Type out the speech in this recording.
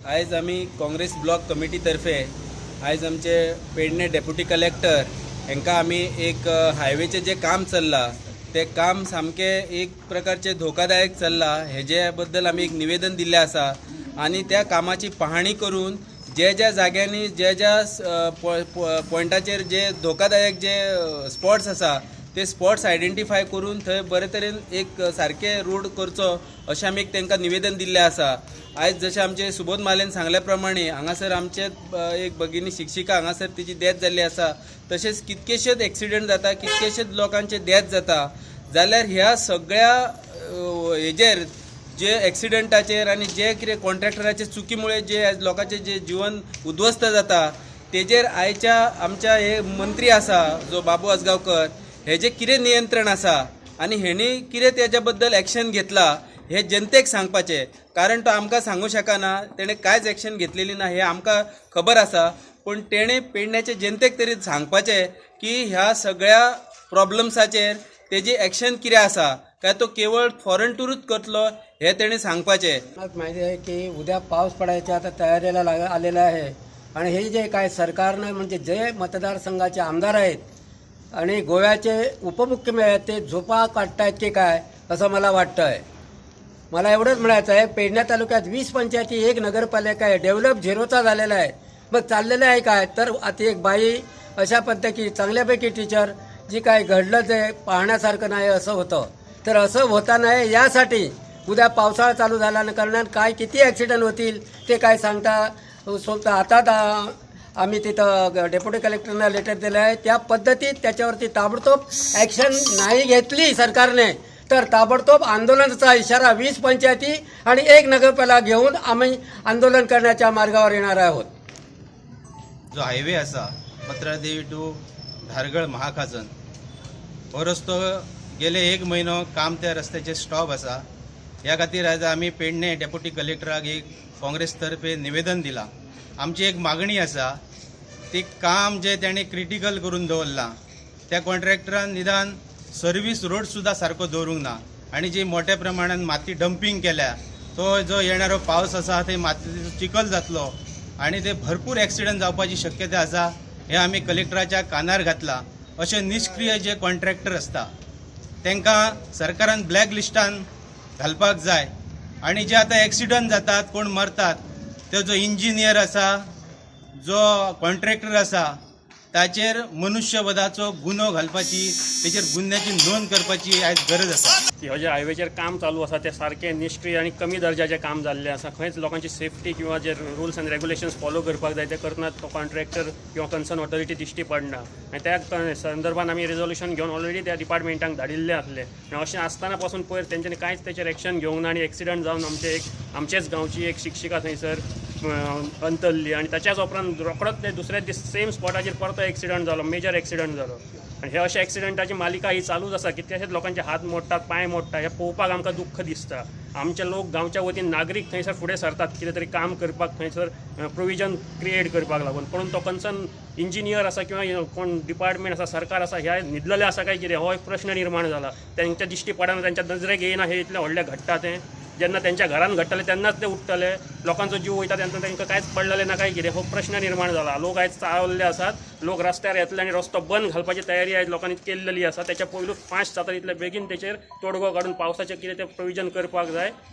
आयज आमी Congress block committee तर्फे आयज आमचे पेडणे डेप्युटी कलेक्टर हांकां आमी एक हायवेचें जें काम चल्लां तें काम सामकें एक प्रकारचें धोकादायक चल्लां हेजे बद्दल आमी एक निवेदन दिल्लें आसा आनी त्या कामाची पाहणी करून जे ज्या जाग्यांनी जे ज्या पॉयंटाचेर जे धोकादायक जे स्पॉट्स आसा ते स्पॉट्स आयडेंटिफाय करून थंय बरे तरेन एक सारके रोड करचो अशें आमी एक तांकां निवेदन दिल्लें आसा. आयज जशें आमचे सुबोध मालेन सांगल्या प्रमाणे हांगासर आमचे एक भगिनी शिक्षिका हांगासर तिची डेथ जाल्ली आसा. तशेंच कितकेशेच एक्सिडंट जाता, कितकेशेच लोकांचे डेथ जाता. जाल्यार ह्या सगळ्या हेजेर जे एक्सिडंटाचेर आनी जे कितें कॉन्ट्रॅक्टराचे चुकीमुळे जे आयज लोकांचे जे जिवन उद्ध्वस्त जाता तेजेर आयच्या आमच्या हे मंत्री आसा जो बाबू आजगांवकर हेजे कितें नियंत्रण आसा आनी हेणी कितें तेज्या बद्दल एक्शन घेतला हे जनतेक सांगपाचें, कारण तो आमकां सांगू शकना. तेणें कांयच एक्शन घेतलेली ना हें आमकां खबर आसा, पूण तेणें पेडण्याचे जनतेक तरी सांगपाचें की ह्या सगळ्या प्रॉब्लम्साचेर तेजी एक्शन कितें आसा, काय तो केवळ फॉरन टुरूच करतलो हें तेणें सांगपाचें. आपणास माहिती आहे की उद्या पाऊस पडायच्या आता तयारीला आलेला आहे आणि हे जे काय सरकारनं म्हणजे जे मतदारसंघाचे आमदार आहेत आणि गोव्याचे उपमुख्यमंत्री आहेत ते झोपा काढतायत की काय असं मला वाटतं आहे. मला एवढंच म्हणायचं आहे, पेडणे तालुक्यात 20 पंचायती, एक नगरपालिका आहे. डेव्हलप झिरोचा झालेला आहे. मग चाललेलं आहे काय? तर आता एक बाई अशा पद्धती चांगल्यापैकी टीचर जी काय घडलं ते पाहण्यासारखं नाही असं होतं. तर असं होता नाही यासाठी उद्या पावसाळा चालू झाला कारणानं काय किती ॲक्सिडेंट होतील ते काय सांगता सोबत. आता आम्ही तिथं डेप्युटी कलेक्टरना लेटर दिलं आहे. त्या पद्धतीत त्याच्यावरती ताबडतोब ॲक्शन नाही घेतली सरकारने तर ताबडतोब आंदोलनाचा इशारा 20 पंचायती आणि एक नगरपालिका घेऊन आम्ही आंदोलन करण्याच्या मार्गावर येणार आहोत. जो हायवे आसा पत्रादेवी टू धारगळ महाखाजन हो रस्तो गेले एक म्हयनो काम त्या रस्त्याचेर स्टॉप आसा. ह्या खातीर आयज आमी पेडणे डेप्युटी कलेक्टराक एक काँग्रेस तर्फे निवेदन दिलां. आमची एक मागणी आसा, ती काम जे ताणें क्रिटिकल करून दवरलां त्या कॉन्ट्रॅक्टरान निदान सर्वीस रोड सुद्दां सारको दवरूंक ना आनी जी मोठ्या प्रमाणान माती डंपींग केल्या तो जो येणारो पावस आसा ते मातयेचो चिखल जातलो आनी ते भरपूर एक्सिडंट जावपाची शक्यता आसा. हें आमी कलेक्टराच्या कानार घातलां. अशे निश्क्रीय जे कॉन्ट्रॅक्टर आसता तांकां सरकारान ब्लॅक लिस्टान घालपाक जाय आनी जे आतां एक्सिडंट जातात, कोण मरतात, ते जो इंजिनियर आसा, जो कॉन्ट्रॅक्टर आसा ताचेर मनुष्यवधाचो गुन्हो घालपाची, तेचेर गुन्ह्याची नोंद करपाची आयज गरज आसा. की हे जे हायवेचेर काम चालू आसा ते सारकें निश्क्रीय आनी कमी दर्जाचें काम जाल्लें आसा. खंयच लोकांची सेफ्टी किंवा जे रुल्स आनी रेगुलेशन्स फॉलो करपाक जाय ते करनात. तो कॉन्ट्रॅक्टर किंवा कन्सर्न ऑथॉरिटी दिश्टी पडना आनी त्या संदर्भान आमी रेजोल्युशन घेवन ऑलरेडी त्या डिपार्टमेंटाक धाडिल्लें आसलें आनी अशें आसतना पासून पयर तेंच्यांनी कांयच तेचेर एक्शन घेवंक ना आनी एक्सिडंट जावन आमचे एक आमचेच गांवची एक शिक्षिका थंयसर अंतरली आनी ताच्याच उपरांत रोखडोच ते दुसऱ्याच दीस सेम स्पॉटाचेर परतो एक्सिडंट जालो, मेजर एक्सिडंट जालो. आनी हे अशे एक्सिडंटाची मालिका ही चालूच आसा. कितल्याशेच लोकांचे हात मोडटात, पांय मोडटा. हें पळोवपाक आमकां दुख्ख दिसता. आमचे लोक गांवच्या वतीन नागरीक थंयसर फुडें सरतात कितें तरी काम करपाक, थंयसर प्रोविजन क्रिएट करपाक लागून, पूण तो कन्सर्न इंजिनियर आसा किंवा कोण डिपार्टमेंट आसा, सरकार आसा, ह्या न्हिदलेले आसा काय कितें हो एक प्रश्न निर्माण जाला. तेंच्या दिश्टी पडना, तेंच्या नजरेक येयना हें इतलें व्हडलें घडटा तें. जेन्ना तेंच्या घरान घडटलें तेन्नाच ते उठ्ठले. लोकांचो जीव वयता तेन्ना तांकां कांयच पडलेलें ना काय कितें हो प्रश्न निर्माण जाला. लोक आयज चाळवल्ले आसात. लोक रस्त्यार येतले आनी रस्तो बंद घालपाची तयारी आयज लोकांनी केल्लेली आसा. तेच्या पयलू फास्ट जाता तितले बेगीन तेचेर तोडगो काडून पावसाचें कितें तें प्रोविजन करपाक जाय.